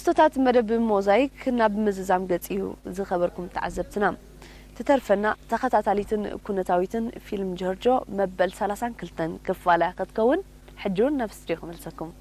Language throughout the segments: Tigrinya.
ሕቶታት መደብ ሞዛይክ ናብ ምዝዛም ገጽ እዩ። ዝኸበርኩም ተዓዘብትና፣ ትተርፈና ተኸታታሊትን ኩነታዊትን ፊልም ጆርጆ መበል ሰላሳን ክልተን ክፋላ ክትከውን ሕጂ እውን ናብ ስቱድዮ ክመልሰኩም።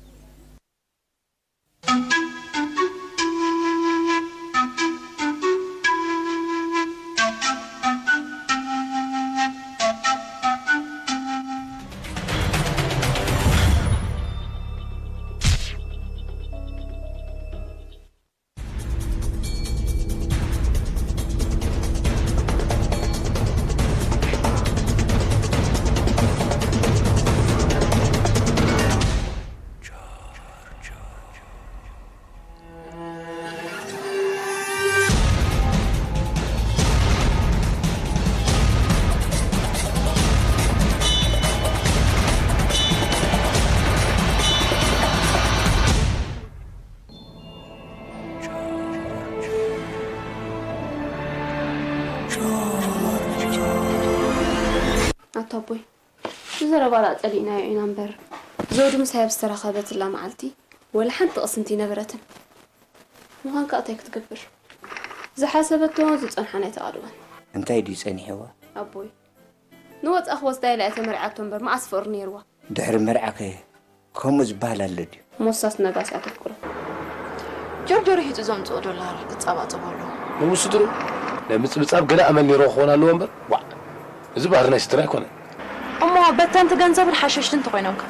ኣታ ኣቦይ፣ ብዘረባ ደኣ ጸሊእናዮ ኢና እምበር፣ ዘውዲ ምሳይ ኣብ ዝተራኸበትላ መዓልቲ ወላ ሓንቲ ቅስንቲ ኣይነበረትን። ምዃን ከኣ እንታይ ክትገብር? ዝሓሰበቶ ዝጸንሓን ኣይተቓልወን። እንታይ ድዩ ጸኒሕዋ? ኣቦይ፣ ንወጻ ክወስዳ ኢላ እያ ተመርዓቶ እምበር መዓስ ፍቕሪ ነይርዋ? ድሕሪ መርዓኸ ከምኡ ዝበሃል ኣሎ ድዩ? ሞሳስ ነጋሲ ኣተኩሮ። ጆርጆ ርሒጹ ዘምጽኦ ዶላር ክጻባጸቦ ኣለዎ። ንውስድሩ ናይ ምጽብጻብ ገለ ኣመል ነይርዎ ክኸውን ኣለዎ እምበር፣ ዋዕ፣ እዚ ባህሪ ናይ ስድራ ኣይኮነን። እሞ በተንቲ ገንዘብን ሓሸሽትን እንተኾይኖም ከ?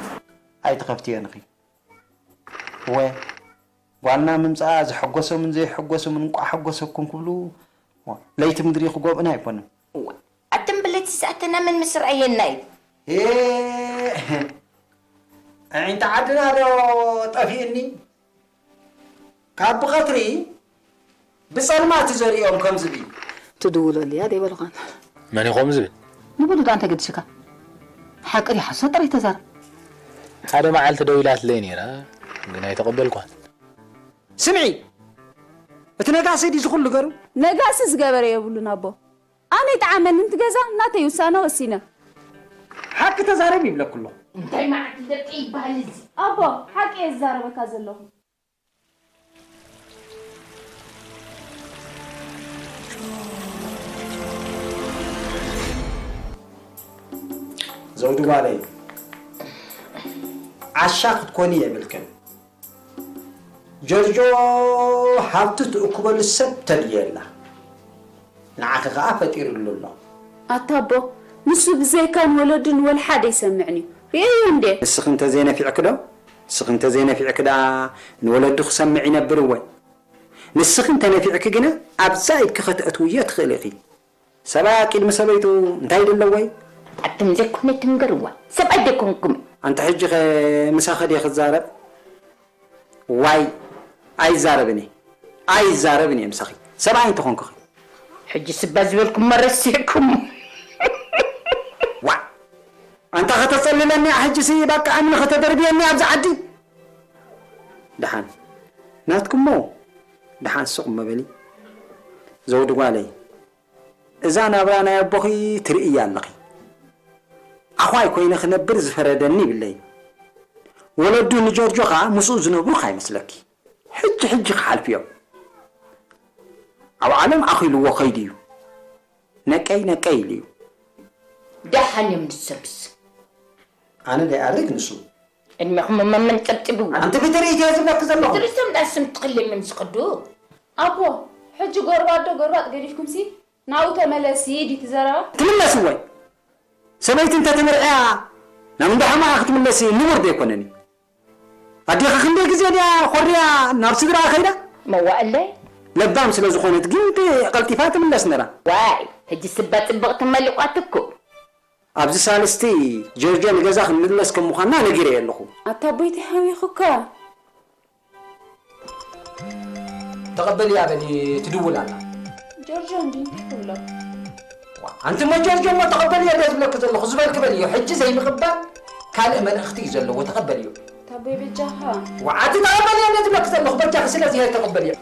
ኣይትኸፍትዮን ኢኺ። እወ፣ ጓልና ምምጻኣ ዘሐጎሶምን ዘይሐጎሶምን እንቋዕ ሓጎሰኩም ክብሉ፣ ለይቲ ምድሪ ክጎብእና ኣይኮኑን። እወ፣ ኣተን ብለይቲ ዝኣተና መን ምስ ረኣየና እዩ? ኤ፣ ኣዒንቲ ዓድና ዶ ጠፊእኒ? ካብ ብቐትሪ ብጸልማት እዩ ዘርእዮም ከም ዝብል። ትድውለሉ እያ ደይበልኻን። መን እዩ ከምኡ ዝብል? ንብሉ ደኣ እንታይ ገድሽካ? ሓቂ ድዩ ሓሶት ጥራይ ተዛረብ። ሓደ መዓልቲ ደዊላትለይ ነይራ፣ ግን ኣይተቐበልኳን። ስምዒ፣ እቲ ነጋሲ ድዩ ዝኹሉ ገሩ? ነጋሲ ዝገበረ የብሉን ኣቦ። ኣነ ይጥዓመኒ እቲ ገዛ ናተይ ውሳነ ወሲነ። ሓቂ ተዛረብ ይብለኩ ኣለኹ። እንታይ መዓት ደቂ ይበሃል እዚ? ኣቦ፣ ሓቂ እየ ዝዛረበካ ዘለኹ። ዘውዲ ጓለይ፣ ዓሻ ክትኮኒ የብልክን። ጆርጆ ሃብቲ ትእክበሉ ሰብ ተድልዮ ኣላ። ንዓኺ ኸኣ ፈጢሩሉ ኣሎ። ኣታ ኣቦ፣ ንሱ ብዘይካ ንወለዱ ንወልሓደ ኣይሰምዕን እዩ። ርእየዮ እንዴ? ንስኺ እንተ ዘይነፊዕኪ ዶ? ንስኺ እንተ ዘይነፊዕኪ ደኣ ንወለዱ ክሰምዕ ይነብር እወ። ንስኺ እንተ ነፊዕኪ ግና ኣብዛ ኢድኪ ከተእትውዮ ትኽእሊ ኢኺ። ሰብኣይ ኣቂድሚ ሰበይቱ እንታይ ይደለዎ እዩ? ኣቱም ዘይኮነ ትንገርዋ፣ ሰብኣይ ዘይኮንኩም። ኣንታ ሕጂኸ ምሳኺ ድየ ክዛረብ? ዋይ፣ ኣይዛረብን እየ። ኣይዛረብን እየ ምሳኺ። ሰብኣይ እንተኾንኩኺ። ሕጂ ስባ ዝበልኩም መረሲዕኩም። ዋዕ! ኣንታ ከተጸልለኒ እያ ሕጂሲ፣ በቃ እምኒ ከተደርብየኒ ኣብዚ ዓዲ። ደሓን። ናትኩሞ። ደሓን ስቕ እሞ በሊ። ዘውዲ ጓለይ። እዛ ናብራ ናይ ኣቦኺ ትርእያ ኣለኺ። ኣኽዋይ ኮይነ ክነብር ዝፈረደኒ ይብለይ። ወለዱ ንጆርጆ ኸኣ ምስኡ ዝነብሩ ኸይመስለኪ። ሕጂ ሕጂ ክሓልፉ እዮም። ኣብ ዓለም ኣኺልዎ ከይዱ እዩ። ነቀይ ነቀይ ኢሉ እዩ። ደሓን እዮም ንሰምስ። ኣነ ደይኣርግ ንሱ። ዕድሜኹም መመን ጸብጽብዎ። ኣንቲ ብትርኢት እየ ዝብለኪ ዘለኹ። ትርኢቶም ዳስም ትኽልምን ዝኸዱ። ኣቦ፣ ሕጂ ጎርባጥ ዶ ጎርባጥ ገዲፍኩምሲ ናብኡ ተመለሲ ድዩ እቲ ዘረባ? ትምለስ እወ። ሰበይቲ እንተ ተመርዕያ ናብ እንዳ ሓማኣ ክትምለስ ንቡር ዶ ኣይኮነን እዩ? ኣዴኺ ክንደይ ግዜ ድያ ኾርያ ናብ ስድራኣ ከይዳ? መዋእለይ። ለባም ስለ ዝኾነት ግን ቀልጢፋ ትምለስ ነራ። ዋይ፣ ሕጂ ስባ ጽብቕቲ መሊቋትኩም። ኣብዚ ሳልስቲ ጆርጆ ንገዛ ክንምለስ ከም ምዃንና ነጊረዮ ኣለኹ። ኣታ ኣቦይቲ ሓቢኹካ። ተቐበልያ በሊ ትድውል ኣላ። ጆርጆ እንዲ እንታይ ክብሎ? ዋ፣ ኣንቲ እሞ ጆርጆ እሞ ተቐበልዮ ዶ ዝብለኪ ዘለኹ ዝበልኪ በልዮ። ሕጂ ዘይምቕባል ካልእ መልእኽቲ እዩ ዘለዎ። ተቐበልዮ። ኣታ ኣቦይ በጃኻ። ዋ፣ ኣንቲ ተቐበልዮ ዶ ዝብለኪ ዘለኹ በጃኺ ስለዚ እየ ተቐበልዮ።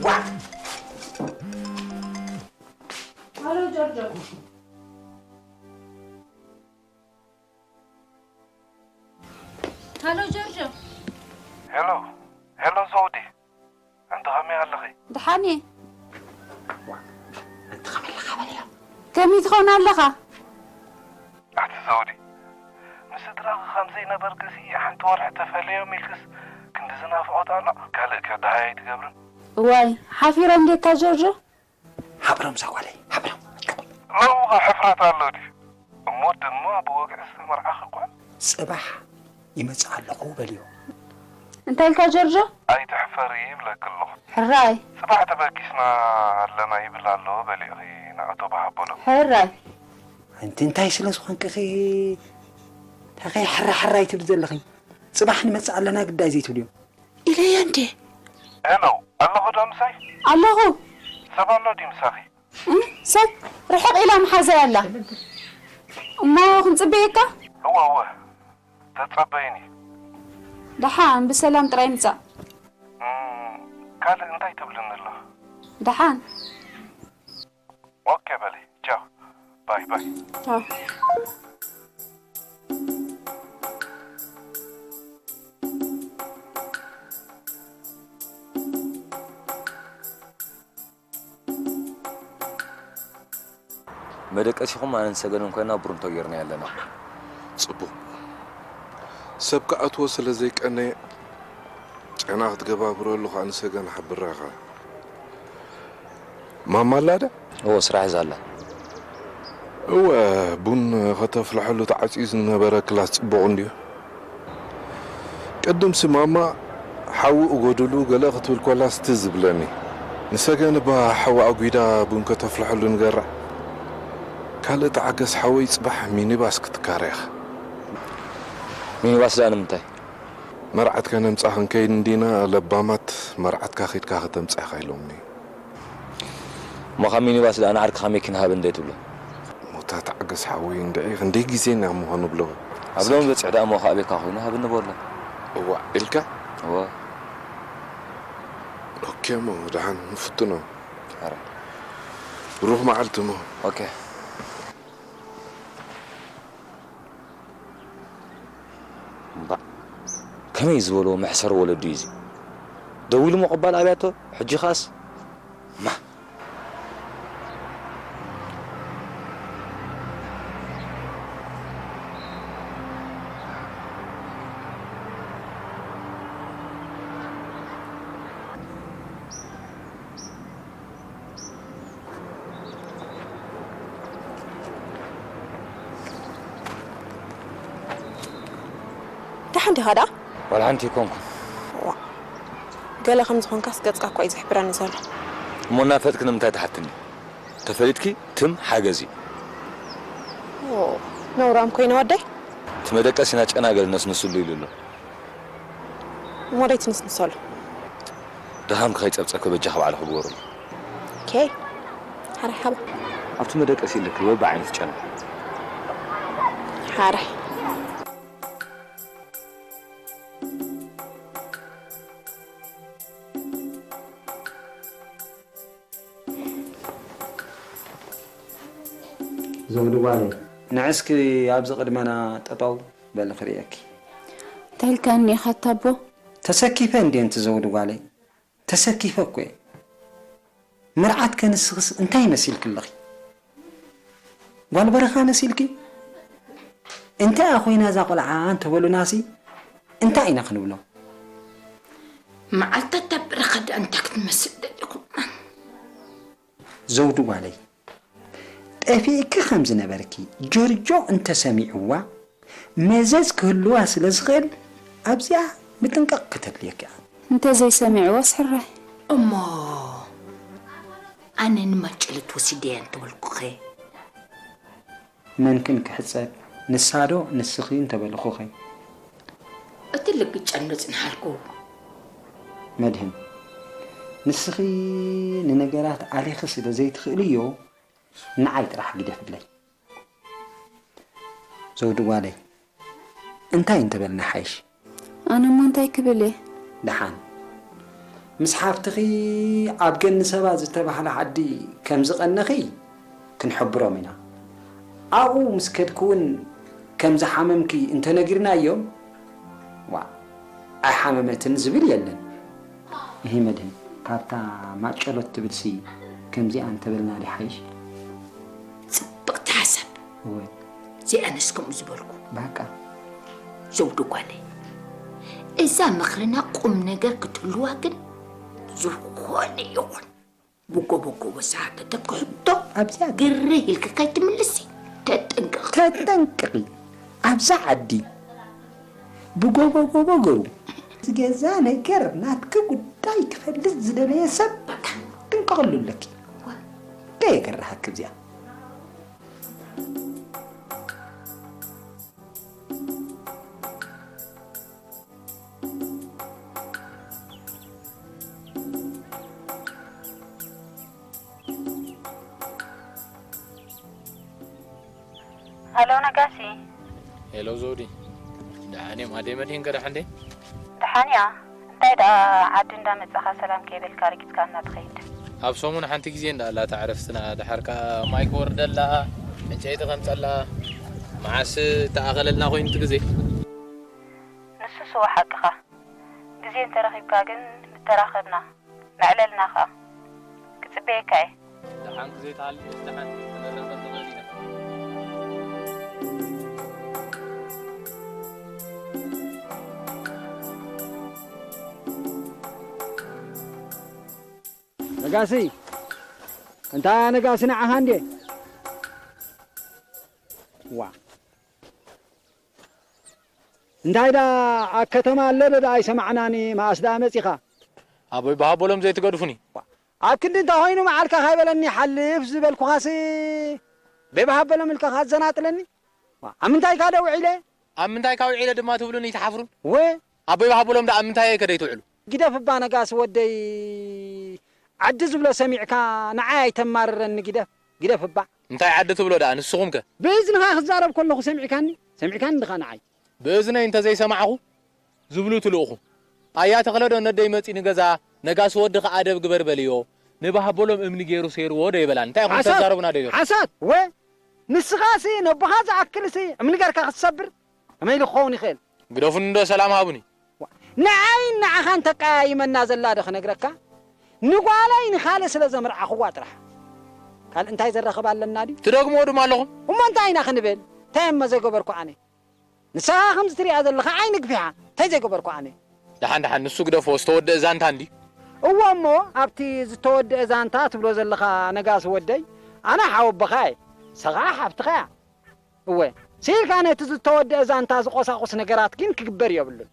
ዋ። ሃሎ ጆርጆ። ሃሎ ጆርጆ። ሄሎ፣ ሄሎ ዘውዲ። ብኸመይ ኣለኺ? ደሓን እየ። ኣንቲ ከመይ ኣለኻ በልያ። ከመይ ትኸውን ኣለኻ? ኣቲ ዘውዲ፣ ምስ ስድራኺ ከም ዘይነበርክሲ ሓንቲ ወርሒ ተፈልዮም ኢልክስ ክንድዚ ናፍቖት ኣሎ? ካልእ ከ ደሃይ ኣይትገብርን? እዋይ ሓፊሮም ዲካ ጆርጆ? ሓብሮም እዛ ጓለይ ሓብሮም። ሎሚ ኸ ሕፍረት ኣሎ ድዩ? እሞ ድማ ብወግዒ ዝተመርዓኺ ጓል? ጽባሕ ይመጽእ ኣለኹ በልዮ። እንታይ ኢልካ ጆርጆ? ኣይትሕፈሪ ይብለኪ ኣለኹ። ሕራይ ጽባሕ ተበጊስና ኣለና ይብል ኣሎ በልኺ ንኣቶ በሃቦ ዶ? ሕራይ ኣንቲ እንታይ ስለ ዝኾንክኺ ታኸይ ሕራሕራይ ትብል ዘለኺ? ጽባሕ ንመጽእ ኣለና ግዳይ ዘይትብልዮ ኢለያ እንዴ? ሄሎ ኣለኹ ዶ ምሳይ? ኣለኹ። ሰብ ኣሎ ድዩ ምሳኺ? እም፣ ሰብ ርሕቕ ኢላ መሓዛይ ኣላ። እሞ ክንጽበየካ? እወ እወ ተጸበይኒ። ደሓን ብሰላም ጥራይ ምጻእ። እም፣ ካልእ እንታይ ትብልኒ ኣለኺ? ደሓን ኦኬ በሊ ቻው ባይ ባይ። ቻው። መደቀሲኹም ኣነን ሰገንን ኮይና ብሩንቶ ጌርናዮ ኣለና። ጽቡቕ ሰብ ክኣትዎ ስለ ዘይቀነየ ጨና ክትገባብረሉ ከኣ ንሰገን ሓብራኻ። ማማ ኣላ ዶ? እዎ ስራሕ ሒዛ ኣላ። እወ ቡን ከተፍልሐሉ ተዓጽዩ ዝነበረ ክላስ ጽቡቕ እንድዩ። ቅድምሲ ማማ ሓዊ እጎድሉ ገለ ክትብል ኮላስ ትዝ ዝብለኒ። ንሰገን እባ ሓዊ ኣጒዳ ቡን ከተፍልሐሉ ንገራ። ካልእ ተዓገስ ሓወይ ጽባሕ ሚኒባስ ክትካረ ኢኻ። ሚኒባስ ደኣ ንምንታይ? መርዓት ከነምጻ ክንከይድ እንዲና ለባማት መርዓትካ ኸይድካ ከተምጻ ኢኻ ኢሎምኒ። እሞ ካብ ሚኒባስ ደኣ ንዓርክኻ መኪና ሃበኒ እንታይ ትብሎ? ሞታ ተዓገስ ሓወይ እንድዒ ክንደይ ግዜ ኢና እሞ ንብሎ። ኣብ ሎሚ በጺሕ ደኣ እሞ ከኣ ቤካ ኮይኑ ሃበኒ በሎ። እዋእ ኢልካ? እወ። ኦኬ እሞ ደሓን ንፍትኖ። ኣረ። ብሩኽ መዓልቲ እሞ። ኦኬ። እምባእ ከመይ ዝበሎ መሕሰሪ ወለዱ እዩ እዚ። ደዊሉ ምቕባል ኣብያቶ ሕጂ ኻስ ማ ደሓን ዲኻ ደኣ? ዋላ ሓንቲ ይኮንኩን። ገለ ከም ዝኾንካስ ገጽካ እኮ እዩ ዝሕብረኒ ዘሎ። እሞ እናፈጥክ ንምንታይ ትሓትኒ? ተፈሊጥኪ ትም ሓገዚ። ኦ፣ ነውራም ኮይነ ወደይ? እቲ መደቀሲና ጨና ገለ ነስንስሉ ኢሉ ኣሎ። እሞ ደይ ትንስንሰሉ? ድኻምኪ ከይጸብጸብኪ በጃኺ ባዕልኺ ግበርሉ። ኦኬ። ሓራይ ሓባ። ኣብቲ መደቀሲ ኣለኪ በብዓይነቱ ጨና። ሓራይ። ዘውዲ ጓለይ፣ ንዕስኪ ኣብዚ ቅድመና ጠጠው በሊ ክርእየኪ። እንታይ ኢልካ እኒኢኻ ኣታ ኣቦ? ተሰኪፈ እንድየ እንቲ ዘውዲ ጓለይ፣ ተሰኪፈ እኮ እየ። መርዓት ከ ንስኽስ እንታይ መሲልኪ ኣለኺ? ጓል በረኻ መሲልኪ? እንታይ እያ ኮይና እዛ ቆልዓ እንተበሉናሲ እንታይ ኢና ክንብሎም? መዓልታት ኣብ በረኻ ደኣ እንታይ ክትመስል ደሊኹም? ዘውዱ ጓለይ፣ ጠፊእኪ ከም ዝነበርኪ ጆርጆ እንተሰሚዕዋ መዘዝ ክህልዋ ስለ ዝኽእል ኣብዚኣ ምጥንቃቕ ክተድልየኪ እያ። እንተዘይሰሚዕዋስ ሕራይ። እሞ ኣነ ንማጨለት ወሲደያ እንተበልኩኸ? መንክን ክሕጸብ ንሳዶ ንስኺ እንተበልኹኸ? እቲ ልግጫ እንዶ ጽንሓልኩ። መድህን፣ ንስኺ ንነገራት ኣሊኺ ስለ ዘይትኽእልዮ ንዓይ ጥራሕ ግደፍለይ። ዘውዲ ጓለይ፣ እንታይ እንተበልና ሓይሽ? ኣነ እሞ እንታይ ክብል እየ? ደሓን ምስ ሓፍትኺ ኣብ ገኒ ሰባ ዝተባህለ ዓዲ ከም ዝቐነኺ ክንሕብሮም ኢና። ኣብኡ ምስ ከድኪ እውን ከም ዝሓመምኪ እንተነጊርናዮም፣ ዋ ኣይሓመመትን ዝብል የለን። እሂ መድህን፣ ካብታ ማጨሎት ትብልሲ ከምዚኣ እንተበልና ድሓይሽ? ጽብቕቲ ሓሳብ። እወ። እዚኣ ነስ ከምኡ ዝበልኩ። በቃ። ዘውዲ ጓለይ፣ እዛ ምኽርና ቁም ነገር ክትህልዋ ግን ዝኾነ ይኹን ብጎቦ ጎቦ ዝሓተተኪ ሕቶ ኣብዚኣ ግርህ ኢልኪ ከይትምልሲ ተጠንቀቒ። ተጠንቀቒ። ኣብዛ ዓዲ ብጎቦ ጎቦ ገሩ ዝገዛ ነገር ናትኪ ጉዳይ ክፈልጥ ዝደለየ ሰብ ጥንቀቕሉ ኣለኪ። ከየገርሃኪ እዚኣ። ሃሎ ነጋሲ። ሄሎ ዘውዲ፣ ደሓን እዮም ኣደይ መድሂን ከ ደሓን ድየ? ደሓን እያ። እንታይ ደኣ ዓዲ እንዳመጻኻ ሰላም ከይበልካ ረጊጽካና ትኸይድ? ኣብ ሰሙን ሓንቲ ግዜ እንዳ ኣላ እታ ዕረፍትና፣ ደሓር ከኣ ማይ ክወርደላ፣ ዕንጨይቲ ከምጸላ፣ መዓስ ተኣኸለልና ኮይኑ እቲ ግዜ? ንሱስ እወ ሓቅኻ። ግዜ እንተረኺብካ ግን ምተራኸብና። መዕለልና ኸኣ ክጽበየካ እየ። ደሓንኪ ዘይትሃልኪ ምስ ደሓንኪ ክነረኸብ ተቐቢለ። ነጋሲ፣ እንታ ነጋሲ ንዓኻ እንዴ? ዋ። እንታይ ደኣ ኣብ ከተማ ኣሎ ዶ ደኣ ኣይሰማዕናን፣ መኣስ ደኣ መጺኻ? ኣቦይ ብሃቦሎም ዘይትገድፉኒ። ኣብ ክንዲ እንታይ ኮይኑ መዓልካ ካይበለኒ ሓልፍ ዝበልኩኻሲ በይ ብሃቦሎም ኢልካ ካዘናጥለኒ? ዋ፣ ኣብ ምንታይ ኢካ ዶ ውዒለ? ኣብ ምንታይ ኢካ ውዒለ ድማ ትብሉኒ ኣይትሓፍሩን? ወ ኣቦይ ብሃቦሎም ደኣ ኣብ ምንታይ ኢከ ደይትውዕሉ? ግደፍ እባ ነጋሲ ወደይ፣ ዓዲ ዝብሎ ሰሚዕካ ንዓይ ኣይተማርረኒ ግደፍ፣ ግደፍ እባ። እንታይ ዓዲ ትብሎ ደኣ ንስኹምከ? ብእዝንኻ ክዛረብ ከለኹ ሰሚዕካኒ? ሰሚዕካኒ ድኻ ንዓይ? ብእዝነይ እንተዘይሰማዕኹ ዝብሉ ትልእኹ። ኣያ ተኽለ ዶ ነደይ መጺ ንገዛ ነጋሲ ወዲ ከኣ ደብ ግበር በልዮ፣ ንባህ በሎም እምኒ ገይሩ ሰይርዎ ዶ ይበላን? እንታይ ኢኹም ሓሳት! ተዛረቡና ዶ ይበል? ሓሳት! ወ! ንስኻሲ ነቦኻ ዝኣክልሲ እምኒ ገርካ ክትሰብር ከመይ ኢሉ ክኸውን ይኽእል? ግደፉኒ እንዶ ሰላም ሃቡኒ። ንዓይን ንዓኻን ተቀያይመና ዘላ ዶ ክነግረካ? ንጓለይ ንኻልእ ስለ ዘምርዓኽዋ ጥራሕ። ካልእ እንታይ ዘራኽብ ኣለና ድዩ? ትደግምዎ ድማ ኣለኹም። እሞ እንታይ ኢና ክንብል? እንታይ እሞ ዘይገበርኩ ኣነ? ንስኻ ከምዚ ትሪኣ ዘለኻ ዓይኒ ግፊሓ እንታይ ዘይገበርኩ ኣነ? ደሓን ደሓን ንሱ ግደፎ ዝተወደአ ዛንታ እንድዩ። እወ እሞ ኣብቲ ዝተወደአ ዛንታ ትብሎ ዘለኻ ነጋሲ ወደይ ኣነ ሓወቦኻ እየ። ንሳ ኸዓ ሓፍትኻ እያ። እወ፣ ስኢልካ ነቲ ዝተወደአ ዛንታ ዝቆሳቁስ ነገራት ግን ክግበር የብሉን።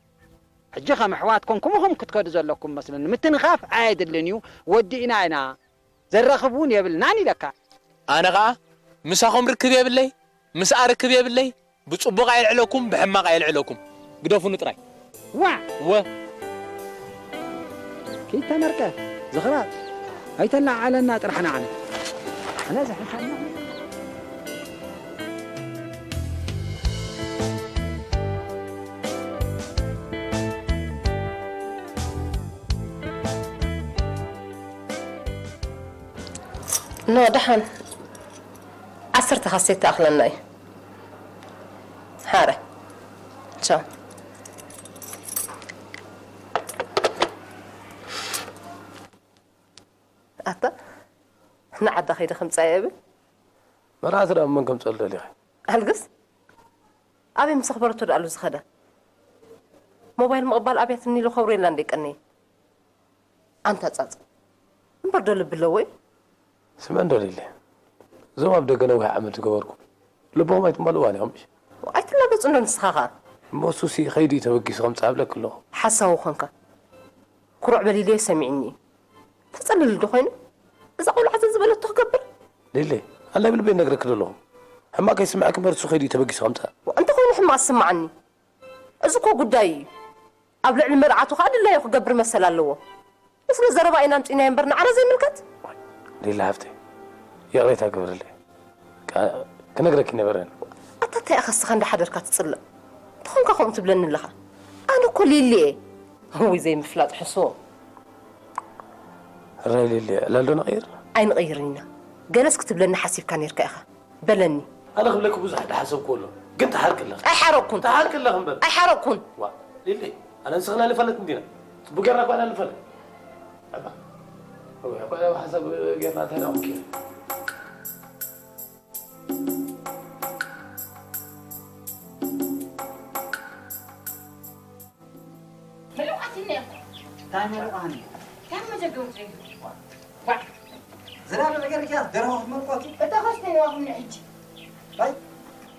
ሕጂ ከም ኣሕዋት ኮንኩም ኢኹም ክትከዱ ዘለኩም መስለኒ። ምትንኻፍ ኣየድልን እዩ፣ ወዲእና ኢና፣ ዘራኽብ እውን የብልናን ኢለካ። ኣነ ኸኣ ምሳኹም ርክብ የብለይ፣ ምስኣ ርክብ የብለይ፣ ብጽቡቕ ኣየልዕለኩም፣ ብሕማቕ ኣየልዕለኩም። ግደፉኒ ጥራይ። ዋዕ! ወ። ኪድ ተመርቀ፣ ዝኽራጥ፣ ኣይተለዓዕለና ጥራሕ ንዓና። ኣነ ዘሕልፈና። ኖ ደሓን ዓሰርተ ካሴት ትኣኽለና እዩ። ሓረ ቻው። ኣታ ንዓዳ ከይደ ከምጻ እየ እብል። መርዓት ደኣ መን ከምጸሉ ደሊኺ? ኣልግስ ኣበይ ምስ ኣኽበረቶ ደኣሉ ዝኸደ? ሞባይል ምቕባል ኣብያትኒ ኢሉ ከውርየላ እንደ ቀነየ። ኣንታ ጻጽ እምበር ዶ ልቢ ኣለዎ እዩ? ስምዕ እንዶ ሊሊ፣ እዞም ኣብ ደገ ነዊሕ ዓመት ዝገበርኩም ልብኹም ኣይትመልእዋን ኢኹም ምሽ? ኣይትላገጹ እንዶ ንስኻ ኸኣ። እሞ እሱሲ ከይዱ እዩ ተበጊሱ ከምጽእ ኣብለኪ ኣለኹ። ሓሳዊ ኾንካ። ኩሩዕ በል ኢለዮ ሰሚዕኒ እዩ። ተጸልል ዶ ኾይኑ? እዛ ቆልዓ ዘዝበለቶ ክገብር? ሊሊ፣ ኣላይ ብልበይ ነግረኪ ዘለኹ። ሕማቕ ከይስምዐኪ እምበር እሱ ከይዱ እዩ ተበጊሱ ከምጽእ። እንተኾይኑ ሕማቕ ዝስምዓኒ። እዚ እኮ ጉዳዩ እዩ። ኣብ ልዕሊ መርዓቱ ኸኣ ድላዩ ክገብር መሰል ኣለዎ። ንስለ ዘረባ ኢና ኣምጺእናዮ እምበር ንዓና ዘይምልከት። ሊሊ ሃፍተይ፣ ይቕሬታ ግበርለይ። ክነግረኪ ነበረኒ። ኣታ እንታይ ኢኻ እስኻ እንዳሓደርካ ትጽልእ? እንተኾንካ ከምኡ ትብለኒ ኣለኻ? ኣነ እኮ ሊሊ እየ። እውይ ዘይምፍላጥ ሕሱም። ሕራይ ሊሊ፣ ዕላል ዶ ንቕይር? ኣይንቕይርን ኢና። ገለስ ክትብለኒ ሓሲብካ ኔርካ ኢኻ። በለኒ። ኣነ ክብለኪ ብዙሕ እንዳሓሰብኩ ኣሎ፣ ግን ትሓርቂ ኣለኺ። ኣይሓረቅኩን። ትሓርቂ ኣለኺ እምበር። ኣይሓረቅኩን። ዋእ ሊሊ፣ ኣነን ንስኽን ኣይንፋለጥን ዲና? ጽቡቕ ጌርና እኮ ኢና ንፋለጥ። እባ ቆልዓ ብሓሳብ ጌርና እንታይ ደኣ ምኪ? ምሉእ ኣትኒ እኮ። እንታይ መልእኽቲ? ከም መዘገቡ ትሪኢ። ዋ። ዝናብ ነገር ኪያ ደረሆ ክትመልቆት። እታ ኸስተይዋኹም ንሕጂ። ባይ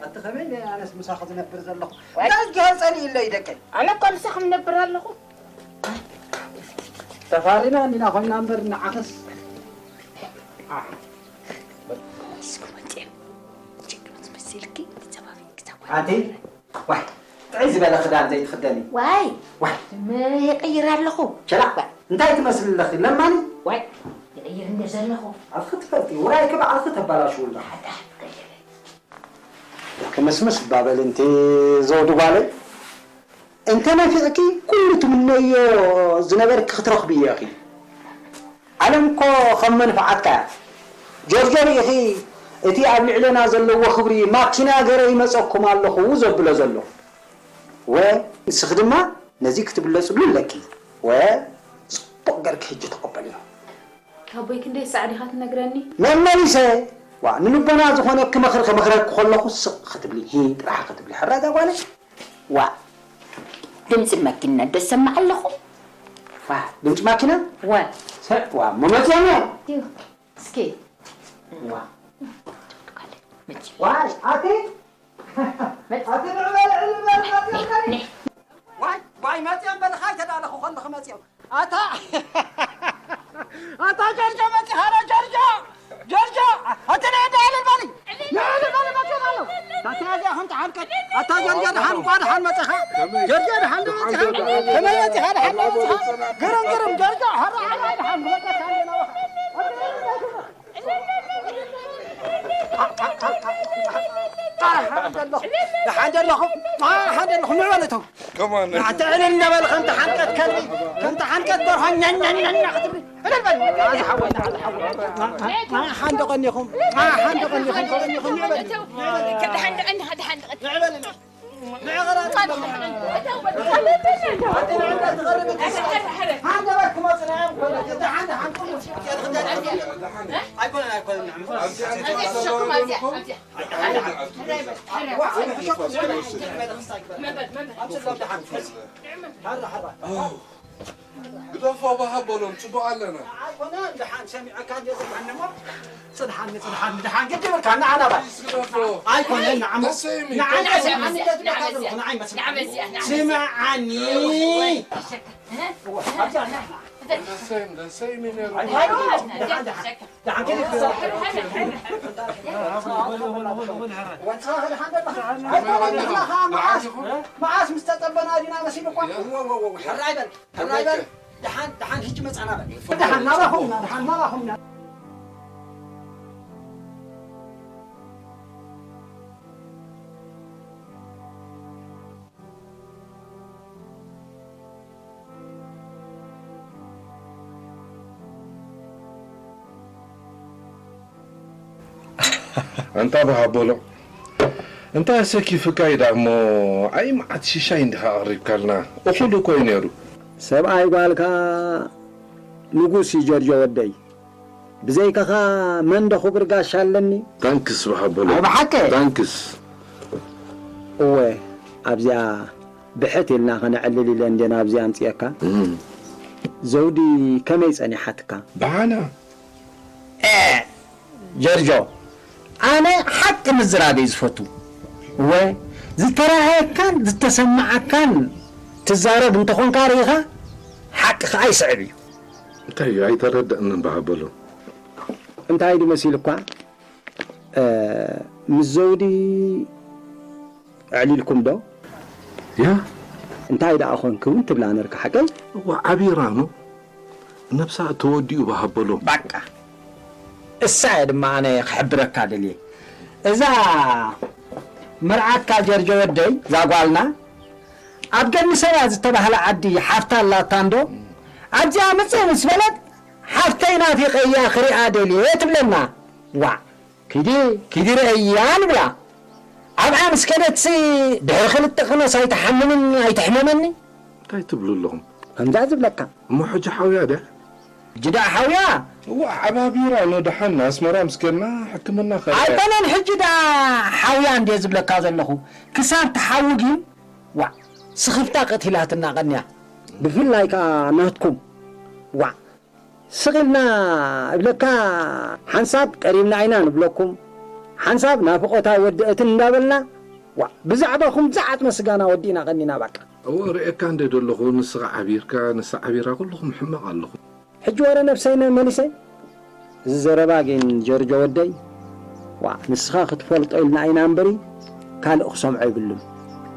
ኣቲ ከመይ ነይ ኣነስ ምሳኺ ዝነብር ዘለኹ። ዋይ። እንታይ ዝገሃር ጸሊእለይ ደቀይ። ኣነ እኮ ምሳኹም ነብር ኣለኹ። ተፋሪና እንዲና ኮይና እምበር ንዓኸስ። እስኩ መጤ ችግር ትመስልኪ። ተጸባቢ ክተጓ። ኣቲ ዋይ ጥዕይ ዝበለ ክዳን ዘይትኽደኒ። ዋይ ዋይ ይቕይር ኣለኹ። ሸላ እንታይ ትመስሊ ኣለኺ ለማኒ። ዋይ ይቕይር እንደ ዘለኹ። ኣፍኺ ትፈልጢ ውራይኪ ባዕልኺ ተባላሽውላ። ክምስምስ እባ በሊ እንቲ ዘውዲ ጓለይ። እንተ ነፊቕኪ ኩሉ ትምነዮ ዝነበርኪ ክትረኽብዮ ኢኺ። ዓለም እኮ ከም መንፍዓትካ እያ። ጆርጆ ርኢኺ እቲ ኣብ ልዕሌና ዘለዎ ክብሪ ማኪና ገይረ ይመጸኩም ኣለኹ ዘብሎ ዘሎ። ወ ንስኺ ድማ ነዚ ክትብለጽሉ ኣለኪ። ወ ጽቡቕ ገርኪ ሕጂ ተቐበልዮ። ኣቦይ ክንደይ ሳዕ ዲኻ ትነግረኒ? መመሊሰ ዋ ንልቦና ዝኾነኪ ምኽሪ ክመኽረኪ ከለኹ ስቕ ክትብሊ ሂን ጥራሕ ክትብሊ ሕራይ እዛ ጓለይ። ዋ ድምፂ መኪና ዶ ሰማዕ ኣለኹ? ዋ ድምፂ ማኪና? ወ ሰ ዋ እሞ መፅዮም እዮም። እስኪ ዋ ዋይ ኣቲ ኣቲ ንዕበል ዕልል በል መፅዮም ከኒ ዋይ ዋይ መፅዮም በልኻ ኣይተዳለኹ ከለኹ መፅዮም ኣታ ኣታ ጆርጆ መፂኻ ዶ ጆርጆ ጆርጆ ኣቲ ንዕበል ዕልል በሊ ንዕልል በሊ መፅዮም ኣሎ ኣታ እዚኣ ከምቲ ሓንቀት ኣታ ጆርጆ ደሓን እኳ ደሓን መፅኻ ጆርጆ ደሓን ዶ መፅኻ ከመይ መፅኻ ደሓን ዶ መፅኻ ግርም ግርም ጆርጆ ሕራ ሕራ ደሓን ክመፀካ ኣለና ደሓን ደለኹም ደሓን ደለኹም ንዕበል እቶም ኣቲ ዕልል እናበል ከምቲ ሓንቀት ከልቢ ከምቲ ሓንቀት ደርሆ ኛኛኛኛ ክትብሊ ዕልል በል ኣዚ ሓወይ ንዓዚ ሓወይ ሓንደ ቀኒኹም ሓንደ ቀኒኹም ቀኒኹም ንዕበል ንዕበል ንዕበል ግደፎ ባህ በሎም፣ ጽቡቕ ኣለና። ኣይኮነ፣ ደሓን ሰሚዐካ እንድየ ዘማኒ እሞ፣ ጽንሓኒ፣ ጽንሓኒ፣ ደሓን ግዲ ይብልካ፣ ንዓና ባይ። ግደፎ። ኣይኮነ፣ ንዓሞ፣ ንዓና ሰሚዐኒ እንደ ትብለካ ዘለኹ፣ ንዓይ መስል። ስምዓኒ። እወ፣ ኣብዚኣ፣ ንዓና። ደሰይም፣ ደሰይም እዩ ነይሩ። ኣይኮነ፣ ደሓን፣ ደሓን። ደሓን ከይደ ክትሰርሕ። ወንጽኻ ደሓን ደለኻ? ኣይኮነ፣ ደለኻ፣ መዓስ፣ መዓስ ምስ ተጸበና ዲና መሲሉኳ? እወ፣ እወ፣ እወ፣ ሕራይ በል። ሕራይ በል። ደሓን ደሓን ሕጂ መጻና በል። ደሓን ናባኹም ኢና፣ ደሓን ናባኹም ኢና። ኣንታ ብሃ በሎ እንታይ ኣሰኪፍካ ኢዳ እሞ ኣይ መዓት ሽሻይ እንዲኻ ኣቕሪብካልና እኹል እኮ እዩ ነይሩ። ሰብኣይ ጓልካ ንጉስ እዩ ጀርጆ ወደይ። ብዘይካኻ መን ዶ ክቡር ጋሻ ኣለኒ? ታንክስ ብሃ በሎ። ኣይ ብሓቂ። ታንክስ። እወ ኣብዚኣ ብሕት ኢልና ኸነዕልል ኢለ እንድየ ናብዚ ኣምጺኤካ። ዘውዲ ከመይ ጸኒሓትካ? ብሓና። ኤእ ጀርጆ ኣነ ሓቂ ምዝራብ እየ ዝፈቱ። እወ ዝተራእየካን ዝተሰማዓካን ትዛረብ እንተኾንካ ርኢኻ ሓቂ ኸኣ ይስዕብ እዩ። እንታይ እዩ ኣይተረደእንን ብሃ በሎ። እንታይ ድዩ መሲሉኳ ምስ ዘውዲ ኣዕሊልኩም ዶ? ያ እንታይ ደኣ ኾንኪ እውን ትብላ ነርካ ሓቀይ? እዋ ዓቢራ ኖ ነብሳ ተወዲኡ ብሃበሎ። ባቃ እሳ እየ ድማ ኣነ ክሕብረካ ደልየ እዛ መርዓትካ ጀርጆ ወደይ እዛ ጓልና ኣብ ገኒ ሰባ ዝተባህለ ዓዲ ሓፍታ ኣላታ እንዶ ኣብዚኣ ምፅእ ምስ በለት ሓፍተይ ናፊቀያ ክሪኣ ደልየ ትብለና ዋዕ ኪዲ ኪዲ ርአያ ንብላ ኣብኣ ምስ ከደትሲ ድሕሪ ክልተ ክነስ ኣይትሓምምን ኣይትሕመመኒ እንታይ ትብሉ ኣለኹም ከምዛ ዝብለካ እሞ ሕጂ ሓውያ ድያ ሕጂ ደኣ ሓውያ እዋ ዓባቢራ ኖ ደሓን ኣስመራ ምስ ከድና ሕክምና ከ ኣይኮነን። ሕጂ ደኣ ሓውያ እንዴ ዝብለካ ዘለኹ ክሳብ ትሓዊ ግን ዋዕ ስኽፍታ ቀቲላትና ቀንያ። ብፍላይ ከኣ ናትኩም ዋዕ ስቕ ኢልና እብለካ ሓንሳብ ቀሪብና ኢና ንብለኩም፣ ሓንሳብ ናፍቖት ኣይወድአትን እንዳበልና፣ ዋእ፣ ብዛዕባኹም ዝዓጥመ ስጋና ወዲእና ቀኒና ባቃ። እወ፣ ርእየካ እንደ ደለኹ፣ ንስኻ ዓቢርካ፣ ንሳ ዓቢራ፣ ኩልኹም ሕማቕ ኣለኹም። ሕጂ ወረ ነብሰይ መሊሰ፣ እዚ ዘረባ ግን ጀርጆ ወደይ፣ ዋእ፣ ንስኻ ክትፈልጦ ኢልና ኢና እምበሪ፣ ካልእ ክሰምዖ ይብሉን።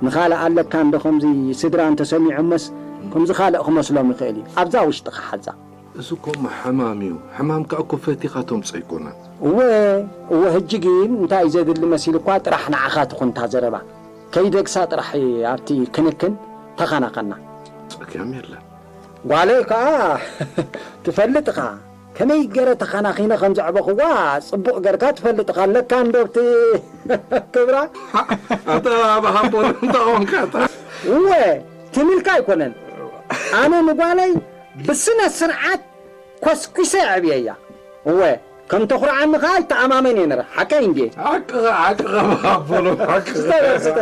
ንኻልእ ኣለካ እንዶ ከምዚ ስድራ እንተሰሚዖሞስ፣ ከምዚ ካልእ ክመስሎም ይኽእል እዩ። ኣብዛ ውሽጥኻ ሓዛ። እዚ እኮ እሞ ሕማም እዩ። ሕማምካ እኮ ፈቲኻ ተምጾ ኣይኮነን። እወ፣ እወ፣ ሕጂ ግን እንታይ እዩ ዘድሊ መሲልኳ ጥራሕ ንዓኻ ትኹን እታ ዘረባ። ከይደግሳ ጥራሕ ኣብቲ ክንክን ተኻናኸና። ጸገም የለን። ጓለይ ከኣ ትፈልጥ ኢኻ። ከመይ ገረ ተኻናኺነ ከም ዘዕበኽዋ ጽቡቕ ገርካ ትፈልጥ ኢኻ። ኣለካ እንዶ ኣብቲ ክብራ? ኣታ ኣብ ሃቦ እንታይ ኾንካ ኣታ? እወ፣ ትም ኢልካ ኣይኮነን። ኣነ ንጓለይ ብስነ ስርዓት ኮስኲሰ የዕብየያ። እወ፣ ከም ተኹርዓኒ ኸኣ ይተኣማመን እየ ነረ። ሓቀይ እንድየ። ሓቅኻ፣ ሓቅኻ፣ ኣቦሎም፣ ሓቅኻ። ስተ በል፣ ስተ።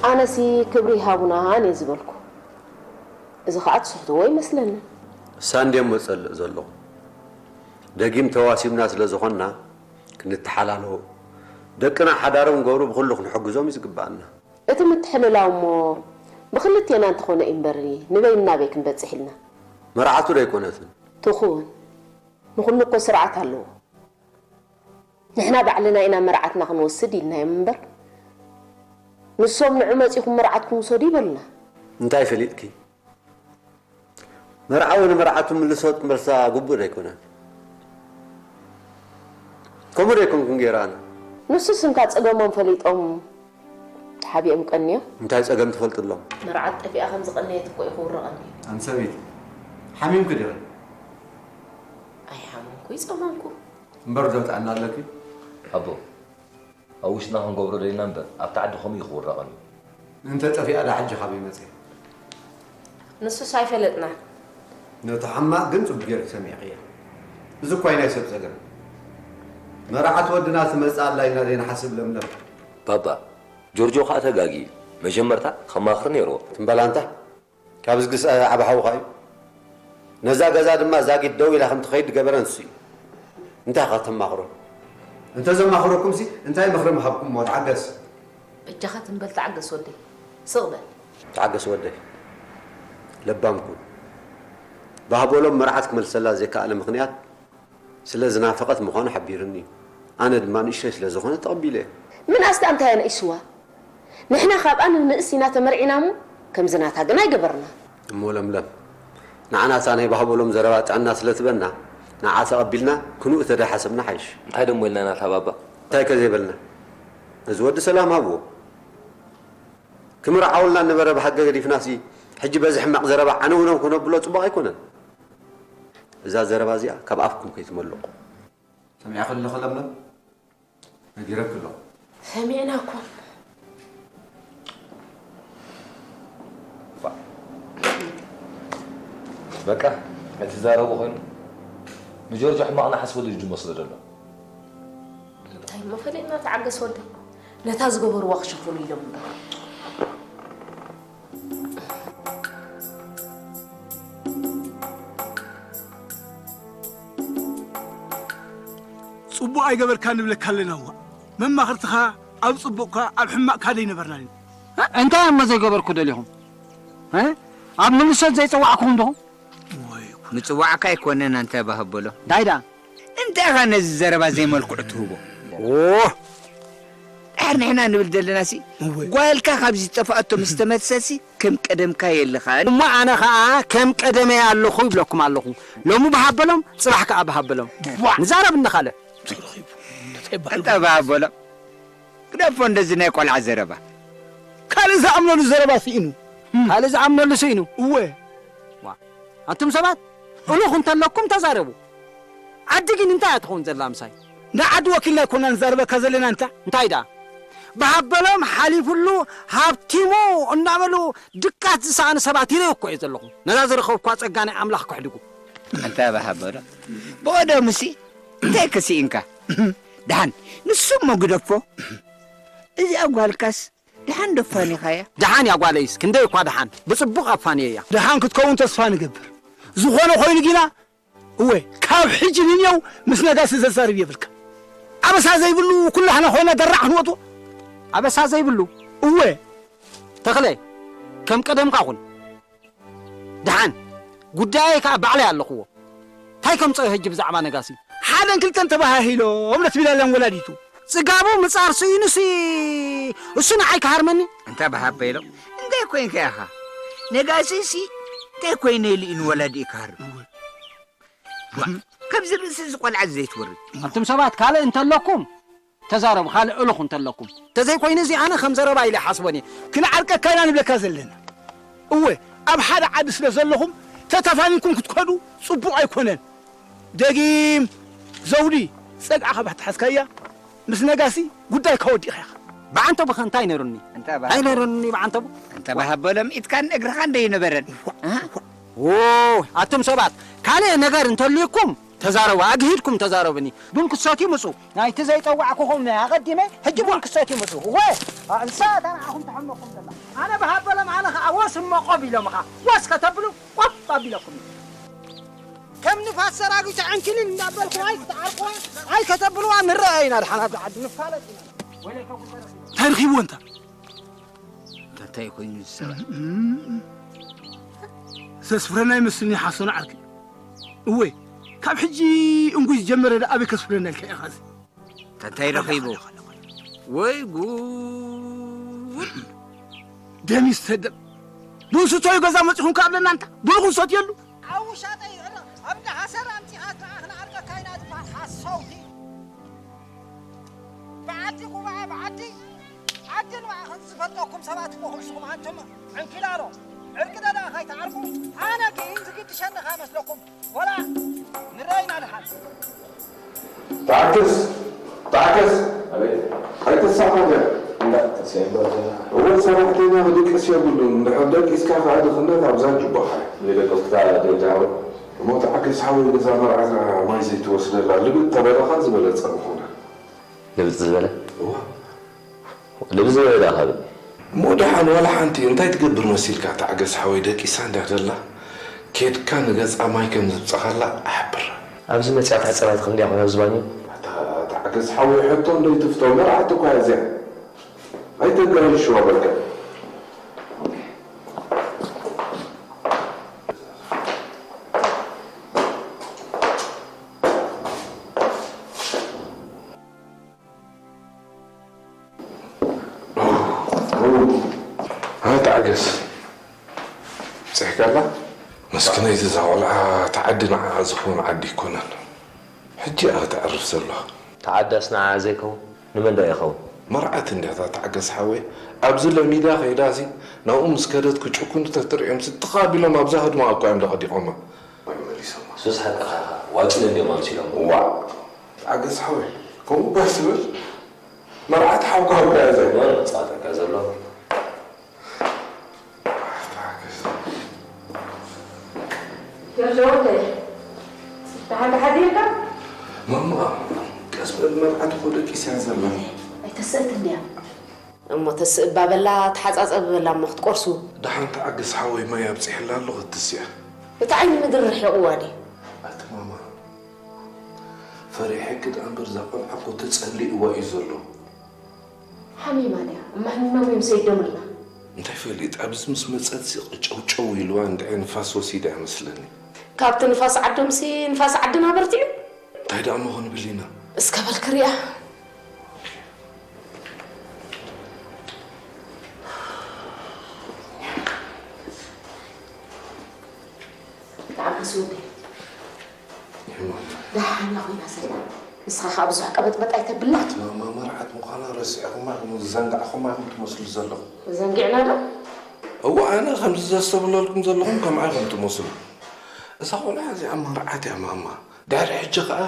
ኣነሲ ክብሪ ይሃቡና እየ ዝበልኩ። እዚ ኸኣ ትስሕትዎ ይመስለኒ። ሳንድየ እሞ ጸልእ ዘለኹ። ደጊም ተዋሲብና ስለ ዝኾንና ክንተሓላሎ፣ ደቅና ሓዳሮም ገብሩ ብኹሉ ክንሕግዞም እዩ ዝግብኣና። እቲ ምትሕልላው እሞ ብኽልቴና እንተኾነ እዩ እምበር ንበይንና በይ ክንበጽሕ ኢልና። መርዓቱ ዶ ኣይኮነትን? ትኹን። ንኹሉ እኮ ስርዓት ኣለዎ። ንሕና ባዕልና ኢና መርዓትና ክንወስድ ኢልናዮም እምበር፣ ንሶም ንዑ መጺኹም መርዓትኩም ውሰዱ ይበሉና። እንታይ ፈሊጥኪ? መርዓዊ ንመርዓቱ ምልሶ መልሳ ግቡእ ዶ ኣይኮነን? ከምኡ ዶ ኣይኮንኩን ገይራና? ንሱስ እንካ ጸገሞም ፈሊጦም ተሓቢኦም ቀንዮም። እንታይ ጸገም ትፈልጥሎም? መርዓት ጠፊኣ ከም ዝቐነየት እኮ እዩ ክውረቐኒ። ኣንቲ ሰበይቲ፣ ሓሚምኪ ዲኺ? ኣይሓመምኩ፣ ይጸመምኩ። እምበር ዶ ጥዕና ኣለኪ? ኣቦ፣ ኣብ ውሽጥና ክንገብሮ ደሊና እምበር፣ ኣብቲ ዓዲ ከምኡ እዩ ክውረቐኒ። እንተ ጠፊኣ ዳ ሕጂ ካበይ መጽያ? ንሱስ ኣይፈለጥናን። ነቲ ሕማቕ ግን ጽቡቕ ጌርኪ ሰሚዕክያ። እዚ እኳ እዩ ናይ ሰብ ጸገም። መርዓት ወድና ትመጽእ ኣላ ኢልና ዘይንሓስብ ለምለም። ባባ፣ ጆርጆ ኸኣ ተጋጊ እዩ። መጀመርታ ከማኽር ነይርዎ። ትም በል ኣንታ። ካብ ዝግስ ዓቢ ሓውኻ እዩ። ነዛ ገዛ ድማ ዛጊት ደው ኢላ ከም ትኸይድ ዝገበረ ንሱ እዩ። እንታይ ኢኻ ተማኽሮ? እንተ ዘማኽረኩምሲ እንታይ ምኽሪ ምሃብኩሞ? ተዓገስ። በጃኻ ትም በል ተዓገስ ወደይ። ስቕ በል። ተዓገስ ወደይ። ለባም ኩን። ባህበሎም መርዓት ክመልሰላ ዘይከኣለ ምኽንያት ስለ ዝናፈቐት ምዃኑ ሓቢሩኒ እዩ። ኣነ ድማ ንእሽተይ ስለ ዝኾነት ተቐቢለዮ። ምንኣስ ደኣ እንታይ ኣነኢስዋ? ንሕና ካብኣ ንንእስ ኢና ተመርዒና እሞ ከምዚ ናታ ግን ኣይገበርና። እሞ ለምለም፣ ንዓና እታ ናይ ባህበሎም ዘረባ ጥዕና ስለ ትበና ንዓ ተቐቢልና ክንኡ ተደይሓሰብና ሓይሽ። እንታይ ደሞ ኢልና ኢና እታ ባባ? እንታይ ከ ዘይበልና? ነዚ ወዲ ሰላም ሃብዎ። ክምርዓወልና ነበረ ብሓቂ ገዲፍናሲ ሕጂ በዚ ሕማቕ ዘረባ ዓነውነው ክነብሎ ጽቡቕ ኣይኮነን። እዛ ዘረባ እዚኣ ካብ ኣፍኩም ከይትመልቑ። ሰሚዕኪ ኣለኺ ለምለም? ነጊረኪ ኣለኹ። ሰሚዕናኩም። በቃ፣ ኣይትዛረቡ ኮይኑ። ንጆርጆ ሕማቕ ንሓስበሉ እዩ ዝመስሎ ዘሎ። እንታይ እሞ ፈሊጥና፣ ተዓገስ ወደይ። ነታ ዝገበርዋ ክሽፍኑ ኢሎም እምበር። ጽቡቕ ኣይገበርካ ንብለካ ኣለና። እዋ መማኽርትኻ ኣብ ጽቡቕካ ኣብ ሕማቕካ ደይነበርና ኢና። እንታይ እሞ ዘይገበርኩ ደሊኹም? እ? ኣብ ምልሶት ዘይጸዋዕኩኹም ዲኹም? ምጽዋዕካ ኣይኮነን ኣንታ ባህ ኣበሎም። እንታይ ደኣ? እንታይ ኢኻ ነዚ ዘረባ ዘይመልክዑ ትህቦ? ኦ! ድሓር ንሕና ንብል ዘለናሲ ጓልካ ካብዚ ዝጠፍኣቶ ምስ ተመልሰሲ ከም ቀደምካ የለኻን። እሞ ኣነ ኸኣ ከም ቀደመይ ኣለኹ ይብለኩም ኣለኹ። ሎሚ ባህ ኣበሎም፣ ጽባሕ ከኣ ባህ ኣበሎም። ንዛረብ እንኻለ። ኣንታ ባህ ኣበሎም። ግደፎ እንደዚ ናይ ቆልዓ ዘረባ። ካልእ ዝኣምነሉ ዘረባ ስኢኑ። ካልእ ዝኣምነሉ ስኢኑ። እወ። ኣቱም ሰባት እሉኽ እንተለኩም ተዛረቡ። ዓዲ ግን እንታይ እያ ትኸውን ዘላ ምሳይ? ንዓዲ ወኪልና ኣይኮና ንዛረበካ ዘለና እንታ። እንታይ ደኣ? ብሃበሎም ሓሊፉሉ ሃብቲሙ እናበሉ ድቃስ ዝሰኣኑ ሰባት ይርኢ እኮ እየ ዘለኹ። ነዛ ዝረኸብኳ ጸጋ ናይ ኣምላኽ ክሕድጉ። ኣንታ ብሃበሎም ብቐደሙሲ እንታይ ከስኢንካ? ደሓን ንሱ እሞ ግደፎ። እዚኣ ጓልካስ ደሓን ዶ ኣፋኒኻያ? ደሓን እያ ጓለይስ፣ ክንደይ እኳ ደሓን፣ ብጽቡቕ ኣፋንየያ። ደሓን ክትከውን ተስፋ ንገብር። ዝኾነ ኮይኑ ግና፣ እወ፣ ካብ ሕጂ ንንየው ምስ ነጋሲ ዘዛርብ የብልካ። ኣበሳ ዘይብሉ ኩላህና ኮይና ደራዕ ክንወጥዎ። ኣበሳ ዘይብሉ? እወ። ተኽለ፣ ከም ቀደምካ ኩን። ደሓን ጉዳየይ ከኣ ባዕለይ ኣለኽዎ። እንታይ ከምጽኦ ሕጂ ብዛዕባ ነጋሲ? ሓደን ክልተን ተበሃሂሎም ነቲ ቢላላን ወላዲቱ። ጽጋቡ ምጻር ስኢኑሲ እሱ ንዓይ ክሃርመኒ? እንተ ብሃበሎም እንታይ ኮይንካ ኢኻ? ነጋሲሲ እንታይ ኮይነ ኢሉ እዩ ንወላዲኡ ክሃርም? ዋ፣ ካብዚ ርእሲ እዚ ቆልዓ ዘይትወርድ። ኣንቱም ሰባት ካልእ እንተለኩም ተዛረቡ፣ ካልእ እልኹ እንተለኩም። እንተዘይኮይኑ እዚ ኣነ ከም ዘረባ ኢለ ይሓስቦን እየ። ክንዓርቀካ ኢና ንብለካ ዘለና። እወ፣ ኣብ ሓደ ዓዲ ስለ ዘለኹም ተተፋኒንኩም ክትከዱ ጽቡቕ ኣይኮነን። ደጊም ዘውዲ፣ ጸግዕኻ ባህ ተሓዝካያ ምስ ነጋሲ ጉዳይካ ወዲእኻ ኢኻ። ብዓንተቡ ኸ እንታይ ነይሩኒ? እንታይ ነይሩኒ ብዓንተቡ? እንተ ባህ ኣበሎም ኢድካን እግርኻን ደይነበረን። ዎ፣ ኣቱም ሰባት ካልእ ነገር እንተልዩኩም ተዛረቡ፣ ኣግሂድኩም ተዛረቡኒ። ቡን ክትሰትዩ ምጹ። ናይቲ ዘይጸዋዕኩኹም ኣቐዲመ ሕጂ ቡን ክትሰትዩ ምጹ። እወ፣ እንሳ እታ ንዓኹም ትሕመኩም ዘላ። ኣነ ብሃበሎም ኣነ ኸኣ ወስ እሞ ቆብ ኢሎም ኸኣ ወስ ከተብሉ ቆብ ኣቢለኩም። ከም ንፋስ ሰራዊት ዕንክሊል እንዳበልኩም ኣይክትዓርቁዋ ኣይከተብልዋ ንረኣይ ኢና። ድሓን ኣብዛ ዓዲ ንፋለጥ ኢና። ወይለከ ጉዘረ እንታይ ረኺብዎ እንታ? እንታይ ኮይኑ ዝሰብእ? ዘስፍረና ይመስልኒ ሓሶን ዓርኪ። እወ፣ ካብ ሕጂ እንጉይ ዝጀመረ ደኣ ኣበይ ከስፍረና ኢልካ ኢኻ እዚ? እንታይ ረኺቡ? ወይ ጉድ! ደም ይስተደም። ብእንስቶዩ ገዛ መጺኹም ካብለና እንታ ብእኹም ሰትየሉ። ኣብ ውሻጠይ ዕረ ኣብ እንዳ ሓሰር ኣምጺኻ ከኣ ክንዓርቀካ ኢና ዝበሃል ሓሰውቲ። ብዓዲ ጉባኤ ብዓዲ ዓዲ ንባዕኹም ዝፈልጠኩም ሰባት እኮ ንስኹም ኣንቱም ዕንኪላሎ ዕርቂ ደኣ ከይትዓርቁ ኣነ ግን ዝግድሸኒ ከይመስለኩም ወላ ንረኣይና ድሓን። ተዓገስ ተዓገስ ኣይተሳቐ እንዳ ተሰይሎ እወ ሰራሕተኛ ክድቅስ የብሉን እንድሕር ደቂስካ ከዓ ድኽነት ኣብዛ ጅባኻ እዩ ዘይደቀስካ ደጃ እሞ ተዓገስ ሓወይ ገዛ መርዓትና ማይ ዘይትወስደላ ልብጥ ተበለኻ ዝበለፀ ምኾነ ልብጥ ዝበለ እዋ ልብጥ ዝበለ ደኣ ካብ እሞ ደሓን ዋላ ሓንቲ እንታይ ትገብር መሲልካ ተዓገስ ሓወይ ደቂሳ እንድያ ደላ ኬድካ ንገፃ ማይ ከም ዝብፀኻላ ኣሕብር ኣብዚ መፅያ ትሕፀብ ኣይትኽእል እንድያ ኮይና ኣብዚ ባኞ ተዓገስ ሓወይ ሕቶ እንደይትፍቶ መርዓት እኳ እያ እዚኣ ኣይተጋይሽዋ በቃ ኣታ ዓገስ ብፅሕካላ መስክነይቲ እዛ ቆልዓ እቲ ዓዲ ንዓኣ ዝኸውን ዓዲ ኣይኮነን ሕጂ እያ ተዕርፍ ዘለዋ እቲ ዓዳስ ንዓኣ ዘይከውን ንመን ደኣ ይኸውን መርዓት እንድያ እታ ተዓገስ ሓወይ ኣብዚ ለሚዳ ከይዳሲ ናብኡ ምስ ከደት ክጭኩኑ ተትርእዮምሲ ትኽ ኣቢሎም ኣብዛ ህድማ እኳ እዮም ለቐዲቖማ ሱስ ሓቅኻ ኢኻ ዋጭል እንድዮም ኣምሲሎም ዋእ ተዓገስ ሓወይ ከምኡ እኳ ኣይትበል መርዓት ሓውካ ሃብካ እያ ዘይ ጸዋተካ ዘሎ ጆርጆ ወደይ ደሓን ተሓዲርካ ማማ ስበል መርዓት እኮ ደቂስ እያ ዘላ። ኣይተስእት እንድያ። እሞ ተስእ ባበላ ተሓጻጸብ በላ እሞ ክትቆርሱ። ደሓን ተዓገስ ሓወይ፣ ማይ ኣብጺሕላ ኣለኹ ክትስያ። እቲ ዓይኒ ምድሪ ርሒቕዋ ድዩ? ኣቲ ማማ፣ ፈሪሐኪ ደኣ እምበር እዛ ቆልዓ እኮ ተጸሊእዋ እዩ ዘሎ። ሓሚማ ድያ? እማ ሓሚማ እዮም ሰይዶምልና። እንታይ ፈሊጥ፣ ኣብዚ ምስ መጸት ሲ ጨውጨው ኢልዋ እንድዒ ንፋስ ወሲዳ እያ መስለኒ። ካብቲ ንፋስ ዓዶምሲ ንፋስ ዓድና በርቲዑ። እንታይ ደኣ እሞ ክንብል ኢና? እስከ በል ክሪኣ። ተዓገስ ወደይ። ደሓን እያ ኮይና ዘላ። ንስኻ ኸኣ ብዙሕ ቀበጥበጥ ኣይተብላት። ማማ መርዓት ምዃና ረሲዕኹማ ኢኹም፣ ዝዘንጋዕኹማ ኢኹም ትመስሉ ዘለኹም። ዘንጊዕና ዶ? እወ፣ ኣነ ከምዚ ዘስተብህለልኩም ዘለኹም ከምኣ ኢኹም ትመስሉ። እዛ ቆልዓ እዚኣ መርዓት እያ ማማ። ድሕሪ ሕጂ ኸኣ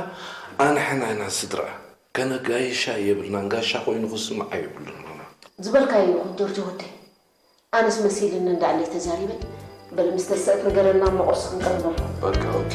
ኣንሕና ኢና ስድራኣ። ከነጋይሻ የብልናን፣ ጋሻ ኮይኑ ክስምዓ የብሉን ማማ። ዝበልካዮ ይኹን ጆርጆ ወደይ። ኣነስ መሲልኒ እንዳዕለይ ተዛሪበ። በል ምስ ተስእት ንገረና እሞ ቁርሲ ክንቅርበልኩም። በቃ ኦኬ።